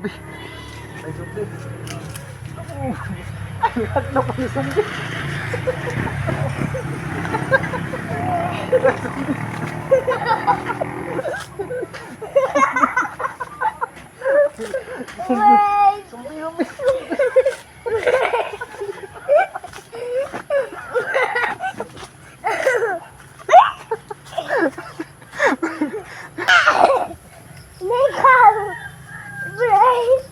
Zombie. May zombie. Oh. Ay, hadlok ang zombie. Wait. Zombie, zombie. Ikaw. Wait.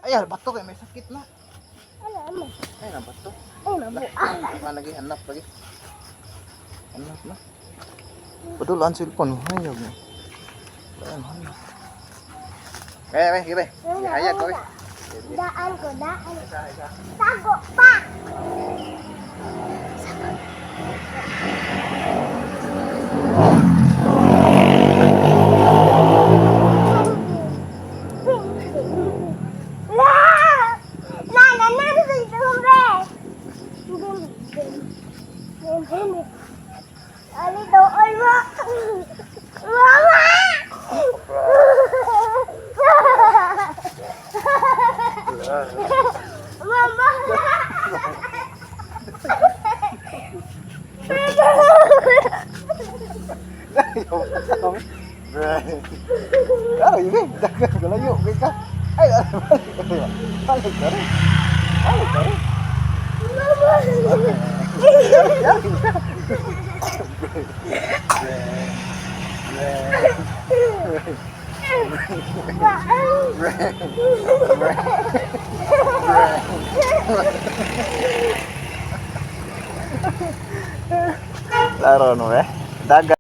Ay, bato kay may sakit na. Ay, na bato. Ay, lagi hanap lagi. Hanap na. Padul ang cellphone, hayag mo. Ayan, hanap. Eh, eh, give. Hayag ko eh. Daan ko, daan. Tago pa! Ali doon mo! Mama! Mama! Claro, yun eh. Dagan ko layo. Kay ka. Ay, balik ka rin. Balik ka rin. Balik ka rin. Laro no eh. Dagan.